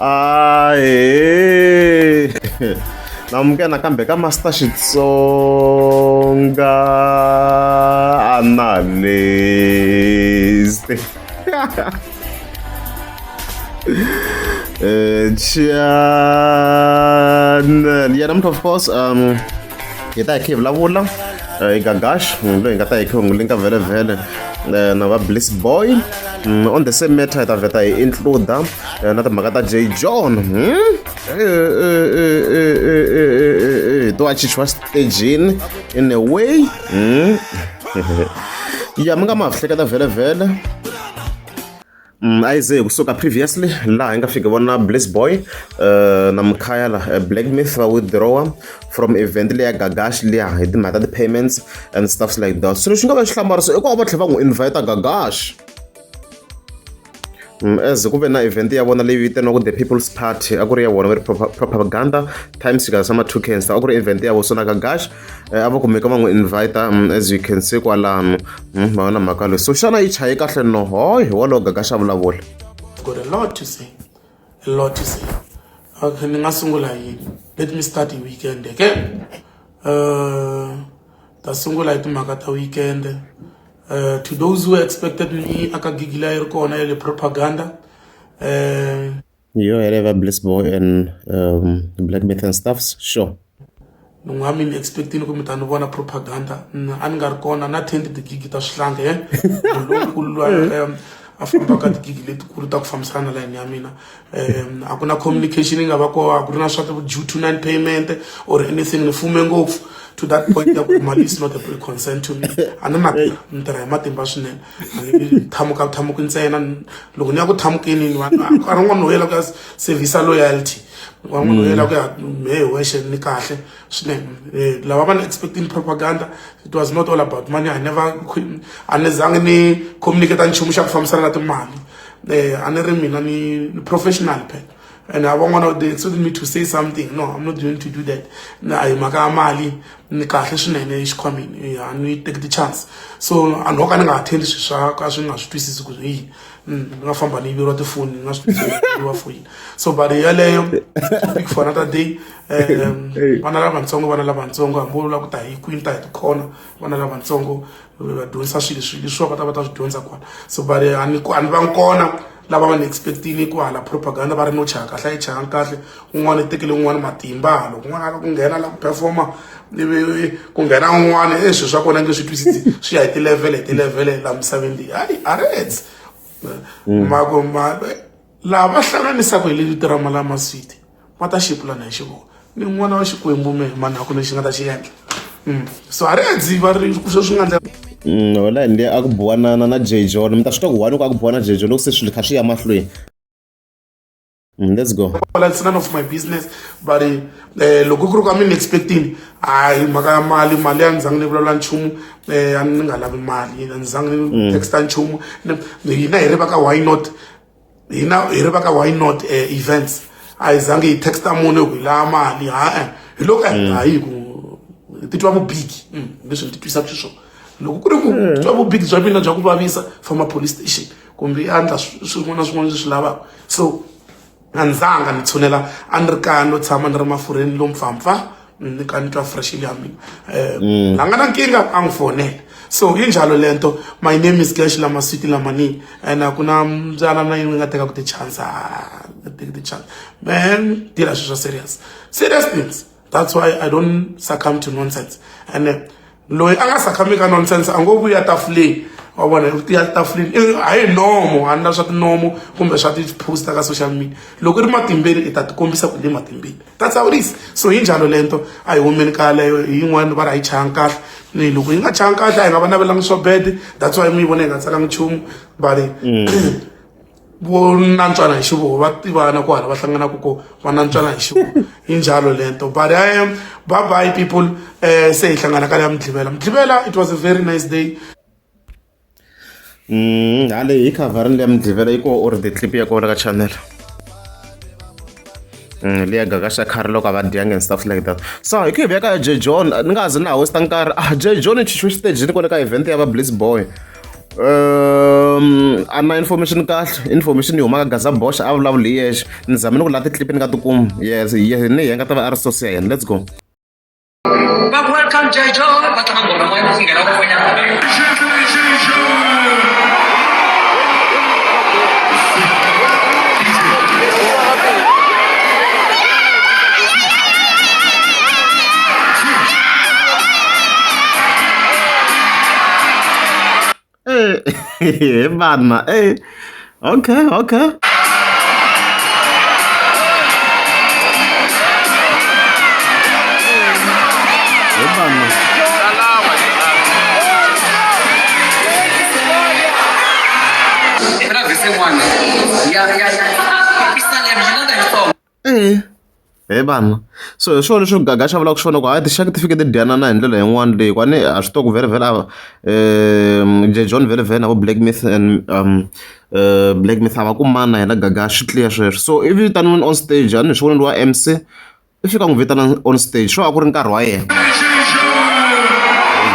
Ahee namukela nakambe ka Master Xitsonga Analyst. Channel ya namuntlha, of course, hi ta hi kha hi vulavula hi Gagash loyi hi nga ta hi kha hi n'wi linka vhele vhele na va Bliss Boy. On the same matter hi ta vheta hi include na timhaka ta J John, to a chichiwa stagini in a way. Ya mi nga ma hleketa vhele vhele. A yi ze hi kusuka previously laha hi nga fika vona Bliss Boy na Mkhaya la Black Myth va withdrawa from event leya Gagash liya hi timhaka ta ti-payments and stuffs like that. So lexi nga va xihlamariso i ku va tlhela va n'wi invite Gagash, as ku ve na event ya vona leyi vitaniwaka The People's Party, a ku ri ya vona va ri Propaganda Times ka sama 2K and stuff, a ku ri event ya vona. So na Gagash a va kumeka va n'wi invite, as you can see kwalano. Va vona mhaka leyi, so xana yi chaye kahle? No hoy hi wolowo Gagash a vulavula. Got a lot to say. A lot to say. Okay, ni nga sungula yini? Let me start hi weekend, okay? Ta sungula hi timhaka ta weekend. To those who expected me aka gig leyi yi ri kona ya le Propaganda, yo heleva Bliss Boy and Black Myth and stuffs, sure. Ni n'wi mi ni expectini ku mi ta ni vona Propaganda, a ni nga ri kona na attend tigigi ta swihlangi e munhu lonkulu loyi a fambaka tigigi letikulu ta ku fambisana na layeni ya mina. A ku na communication yi nga va koho, a ku ri na swa due to non payment or anything. Ni fume ngopfu to that point ya ku mali is not a concern to me. A ni na ni tirha hi matimba swinene, a ni thamuka thamuki ntsena. Loko ni ya ku thamukeni, ni va nkarhi wun'wana no yela ku ya service loyalty, van'wana no yela ku ya me wexe. Ni kahle swinene. Lava va ni expecting Propaganda, it was not all about money. I never, a ni zangi ni communicate nchumu xa ku fambisana na timali. A ni ri mina ni professional phela, and a van'wana they expected me to say something. No, I'm not going to do that. A hi mhaka ya mali, ni kahle swinene exikhwameni, a ni teki ti-chance. So a ni ho ka ni nga attend swilo swa ka swi nga swi twisisi ku hi yini. Ni nga famba ni yiveriwa tifoni, ni nga swi twisisi foyini. So but yaleyo topic for another day. Vana lavatsongo, vana lavatsongo, hambi wo lava ku ta hi kwini, ta hi tikhona. Vana lavatsongo va dyondzisa swilo leswi leswiwa va ta va ta swi dyondza kona. So but a ni vangi kona. Lava va ni expectini ku hala Propaganda va ri no chaya kahle, a yi chayanga kahle. Un'wana i tekele un'wana matimba, loko un'wana a lava ku nghena, la ku performa, ivi ku nghena un'wana. E swilo swa kona nge swi twisisi, swi ya hi ti-level hi ti-level la misaveni leyi. Hayi, a reds mako ma laha va hlanganisaka hi le tirama lama switi va ta xipulana hi xivona. Ni n'wana wa Xikwembu me mani, a ku lexi nga ta xi endla. So a ri edzi va ri sweswi nga ndlela. Wala hi a ku biwa na J John, mi ta swi twa ku one ku a ku biwa na J John loko se swilo kha swi ya mahlweni. Let's go. Well, it's none of my business, but loko ku ri ku a mi ni expectini, hayi, mhaka ya mali, mali a ni zangi ni vulavula nchumu. A ni nga lavi mali, a ni zangi ni texta nchumu. Hina hi ri va ka Why Not, hina hi ri va ka Why Not Events, a hi zangi hi texta munhu hi ku hi lava mali. Ha-e, hi loko a hayi ku hi titwa vubigi, leswi ni titwisaka xiswona. Loko ku ri ku titwa vubigi bya mina bya ku vavisa, famba police station kumbe i endla swin'wana na swin'wana leswi lavaka. So a ni zanga ni tshunela, a ni ri kaya, no tshama ni ri mafurheni lomu pfampfa, ni ka ni twa fresh ya mina. La nga na nkingha a n'wi fonela. So yi njalo lento. My name is Gash Lamaswiti Lamani, and a ku na mbyana na yin'we nga tekaka ti-chance. Ah, teki ti-chance man, deal swilo swa serious, serious things. That's why I don't succumb to nonsense, and loyi a nga succumbi ka nonsense a ngo vuya tafuleni wa vona u tiya tafuleni. A hi nomo, a ni na swa tinomo kumbe swa ti-posta ka social media. Loko i ri matimbeni, i ta tikombisa ku le matimbeni. That's how it is. So hi njalo lento, a hi humeni ka yaleyo. Hi yin'wana va ri a yi chayanga kahle. Ni loko yi nga chayanga kahle, a hi nga va navelangi swo bad. That's why mi yi vona yi nga tsalangi nchumu, but vo nantswana hi xivoho va tivana ku hala va hlanganaka ko va nantswana hi xivoho. Hi njalo lento, but I am bye bye people. Se hi hlangana ka leya Mugqivela. Mugqivela, it was a very nice day. Hale hi khavharini leya Mugqivela yi koho already clip ya kona ka channel. Leya Gagasha khari loko a va dyangi and stuff like that. So hi ku hi vuya ka J John, ni nga ha zi na hosta nkarhi. Ah, J John i chichiwe xitejini kwale ka event ya va Bliss Boy. A na information kahle information yi humaka Gaza Boxa a vulavuli hi yexe ni zamile ku la ti-clip ni nga tikumi yes yes ni hi nga ta va a ri source ya yena let's go. Va ku welcome Jay John va tlanga ngoma yin'wana ku nghena van'wanyana. Eh, vana eh okay okay He vana. Phela verse yin'wana ya ya ya pisalema yi landza hi song. Eh. He vana so hi swona leswi Gaga a vulaka swona ku hayi tinxaka ti fike ti dyanana hi ndlela yin'wana leyi ku a ni a swi tiva ku vhele a Jay John vhele vhele na vo Black Myth and Black Myth a va kumani na yena Gaga swi clear sweswo so i vitaniwile on stage a ni hi swi vona lowa M_C i fika a n'wi vitana on stage sure a ku ri nkarhi wa yena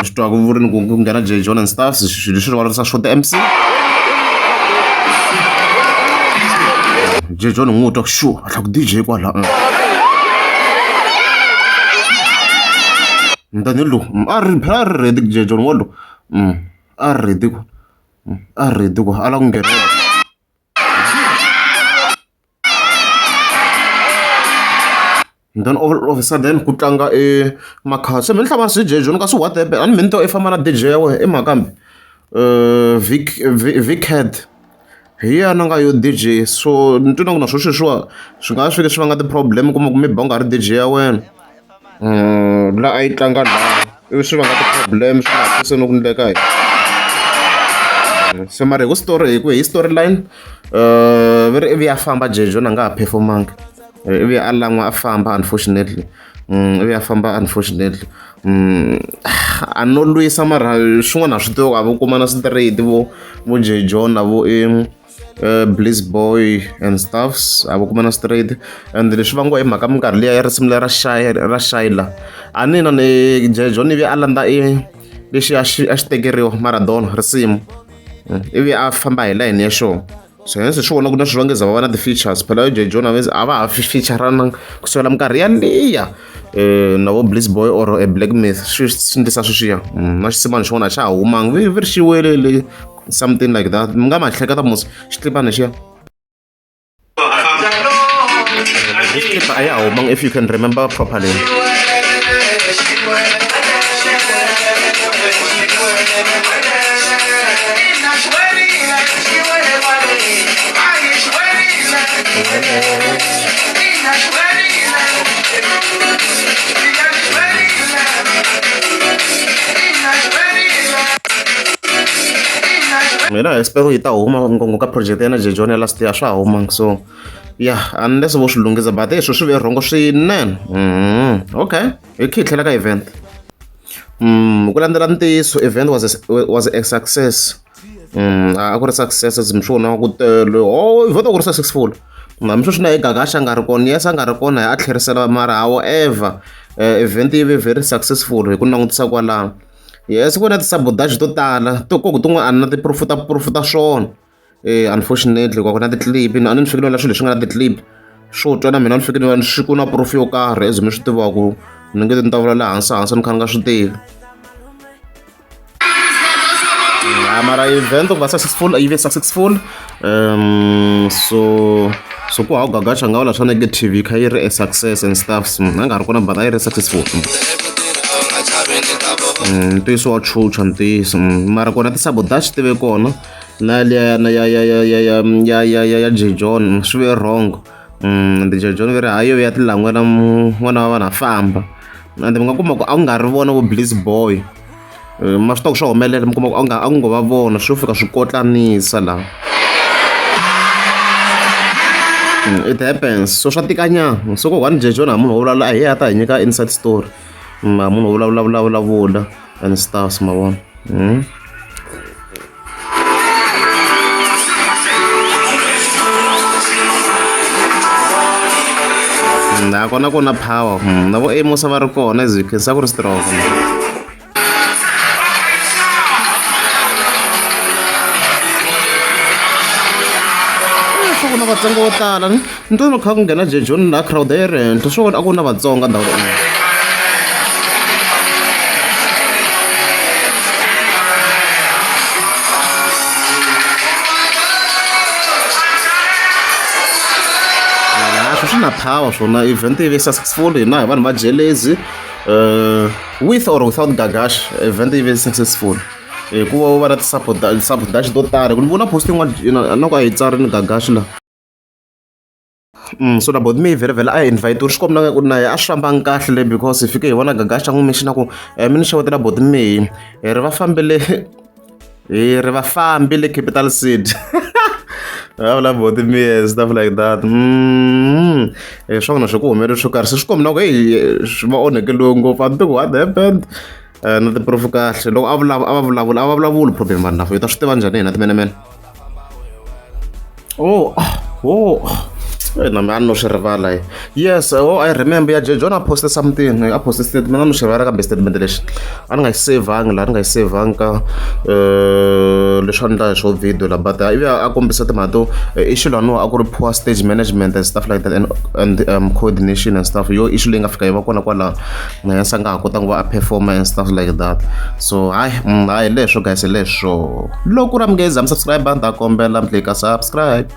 swi twa ku vuri ku nghena Jay John and stuff swilo leswi rivalisa swo ti-M_C Jay John n'wi twa ku sure a tlha ku D_J kwala ni lowu a ri phela a ri ready Jay John wa lowu a ri ready ku a ri ready ku a lava ku nghenela. Then all of a sudden ku tlanga e makhadzi se me ni hlamala Jay John kasi what happened a ni me ni twa i famba na D_J ya wena i mhaka kambe Vic Vic hi yena a nga yo D_J so ni twa na ku na swo sweswiwa swi nga swi fike swi vanga ti-problem u kuma ku maybe a ku nga ri D_J ya wena la a yi tlanga laha ivi swi vanga ti-problem swi nga ha no ku endleka yini se mara hi ku story hi ku hi story line va ri ivi a famba Jay John a nga ha perform-angi ivi a lan'wa a famba unfortunately ivi a famba unfortunately a no lwisa mara swin'wana a swi tivi ku a vo kumana straight vo vo Jay John na vo Bliss Boy and stuffs a vo kumana straight and leswi vangiwa hi mhaka minkarhi liya ya risimu leri ra Shy ra Shyla a ni na ni Jay John ivi a landza i lexi a xi a xi tekeriwa Maradona risimu ivi a famba hi layeni ya xona so hence swi vona ku na swilo va nge za va va na ti-features phela Jay John a va ha feature-rana kusukela minkarhi yaliya na vo Bliss Boy or a Black Myth swi swi endlisa sweswiya na xinsimani xin'wana a xa ha humanga vi ri xiwelele something like that mi nga ma hleketa mos xitlipana lexiya this clip a ya ha humanga if you can remember properly. Mina expect yi ta huma ngopfu ka project ya na Jay John ya last year a swa ha humanga so yeah unless vo swi lunghisa but leswi swi ve wrong swinene okay hi khe hi tlhela ka event ku landzela ntiyiso event was a success a ku ri success as mi swi vona ku tele oh event a ku ri successful hambi sweswi na hi Gagash a nga ri kona yes a nga ri kona a tlherisela mara however event yi ve very successful hi ku langutisa kwalano yes ku na ti-sabotage to tala to ku tin'wana a ni na ti-proof ta proof ta swona unfortunately ku na ti-clip a ni fikile na swilo leswi nga na ti-clip swo twa na mina ni fikile ni swi ku na proof yo karhi as mi swi tivaku ni nge ni ta vula le hansi hansi ni kha ni nga swi tivi mara event ku va successful yi ve successful so so ku hava Gagash a nga vula swa negative yi kha yi ri a success and stuff a nga ri kona but a yi ri successful ntiyiso wa chucha ntiyiso mara kona ti-sabotage ti ve kona na liya na ya ya ya ya ya ya ya ya ya Jay John swi ve wrong and Jay John ve ri hayi yo ya ti lan'wela n'wana wa vanhu a famba and mi nga kuma ku a ku nga ri vona vo Bliss Boy ma swi tiva ku swa humelela mi kuma ku a nga a ku ngo va vona swo fika swi kotlanisa laha it happens so swa tikanyana so ku one Jay John a munhu wo vulavula a hi a ta hi nyika inside story a munhu wo vulavula vulavula vula and stuff ma vona nakona ku na power na vo Amos va ri kona as you can see ku ri strong. Swa ku na Vatsonga vo tala ni twa ni kha ku nghena Jejoni laha crowd a yi ri henhla swo a ku na Vatsonga ndhawu leyi. Swi na power swona event yi ve successful hina hi vanhu va jelezi with or without Gagash event yi ve successful hikuva wu va na ti-sabotage to tala ku ni vona post yin'wana na ku a yi tsarini Gagash la. So na boti mi vhele vhele a hi invite swi komba ku na yehe a swi fambangi kahle le because hi fike hi vona Gagash a n'wi mention ku mi ni xewetela boti mehi hi ri va fambele hi ri va fambi le capital city va vula boti me and stuff like that. Swona swi ku humelele swo karhi se swi komba na ku heyi swi va onhekeliwe ngopfu a ni tivi what happened na ti-proof kahle loko a vulavula a va vulavula a va vulavuli problem vanhu lava hi ta swi tiva njhani hina timenemene. Oh, oh. Na me a ni no swi rivala yi. Yes, oh I remember ya John a poste something, a poste statement a no swi rivala kambe statement lexi. A ni nga yi savangi laha ni nga yi savangi ka leswi a ni endla hi swo video la but ivi a kombisa timhaka to issue laniwa a ku ri poor stage management and stuff like that and coordination and stuff yo issue leyi nga fika yi va kona kwalano na yena se a nga ha kotanga ku va a performer and stuff like that. So hayi hayi leswo guys hi leswo. Loko ku ri mi nge za mi subscribe ni ta kombela mi klika subscribe.